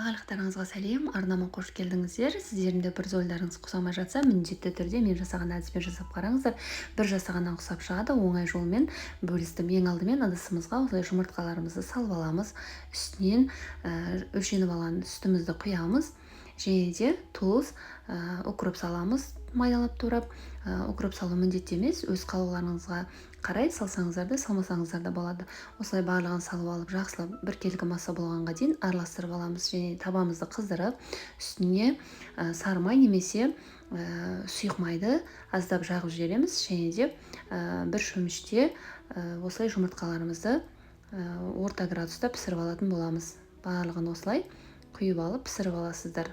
Барлықтарыңызға сәлем, арнама қош келдіңіздер. Сіздердің де бризольдарыңыз ұқсамай жатса, міндетті түрде мен жасаған әдіспен жасап қараңыздар. Бір жасағаннан ұқсап шығады, оңай жолмен бөлістім. Ең алдымен ыдысымызға осылай жұмыртқаларымызды салып аламыз. Үстінен өлшеніп алған сүтімізді құямыз. Және де тұз, укроп саламыз, майдалап турап. Укроп салу міндетті емес, өз қалауларыңызға қарай салсаңыздар да, салмасаңыздар да болады. Осылай барлығын салып алып, жақсылап біркелкі масса болғанға дейін араластырып аламыз. Және табамызды қыздырып, үстіне сары май немесе сұйық майды аздап жағып жібереміз. Және де бір шөміште осылай жұмыртқаларымызды орта градуста пісіріп алатын боламыз. Барлығын осылай құйып алып пісіріп аласыздар.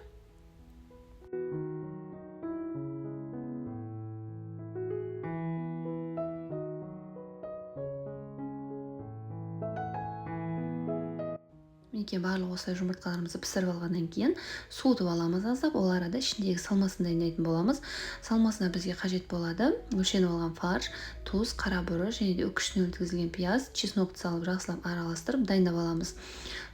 Мінекей, барлық осылай жұмыртқаларымызды пісіріп алғаннан кейін суытып аламыз аздап. Ол арада ішіндегі салмасын дайындайтын боламыз. Салмасына бізге қажет болады өлшеніп алған фарш, тұз, қара бұрыш және де үкішінен өткізілген пияз, чеснокты салып жақсылап араластырып дайындап аламыз.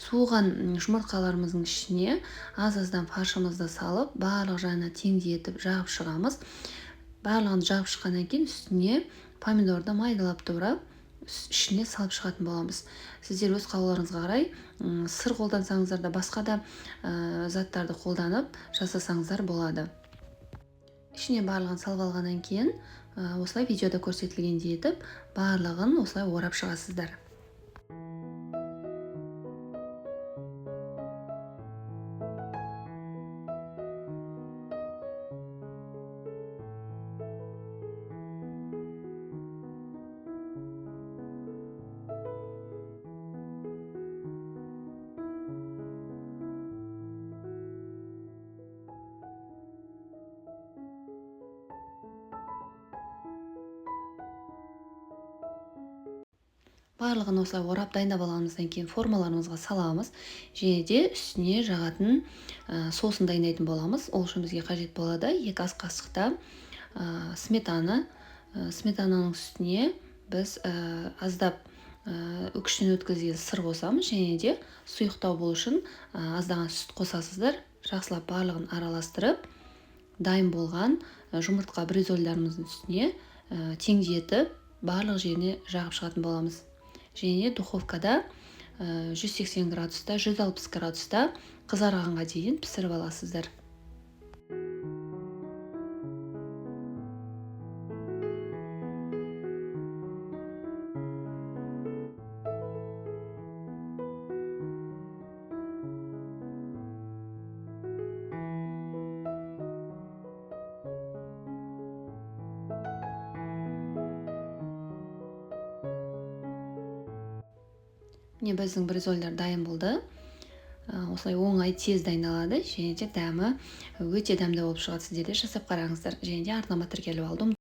Суыған жұмыртқаларымыздың ішіне аз-аздан фаршымызды салып, барлық жағына теңдей етіп жағып шығамыз. Барлығын жағып шыққаннан кейін үстіне помидорды майдалап турап ішіне салып шығатын боламыз. Сіздер өз қалауларыңызға қарай сыр қолдансаңыздар да, басқа да заттарды қолданып жасасаңыздар болады. Ішіне барлығын салып алғаннан кейін осылай видеода көрсетілгендей етіп барлығын осылай орап шығасыздар. Барлығын осылай орап дайындап алғанымыздан кейін формаларымызға саламыз. Және де үстіне жағатын соусын дайындайтын боламыз. Ол үшін бізге қажет болады 2 ас қасықта сметана. Сметананың үстіне біз аздап үкіштен өткізген сыр қосамыз. Және де сұйықтау болу үшін аздаған сүт қосасыздар. Жақсылап барлығын араластырып, дайын болған жұмыртқа бризольдарымыздың үстіне теңдей етіп барлық жеріне жағып шығатын боламыз. Және духовкада 180 градуста, 160 градуста қызарғанға дейін пісіріп аласыздар. Міне, біздің бризольдар дайын болды. Осылай оңай, тез дайындалады және де дәмі өте дәмді болып шығады. Сіздер де жасап қараңыздар. Және де арнама тіркеліп алдым.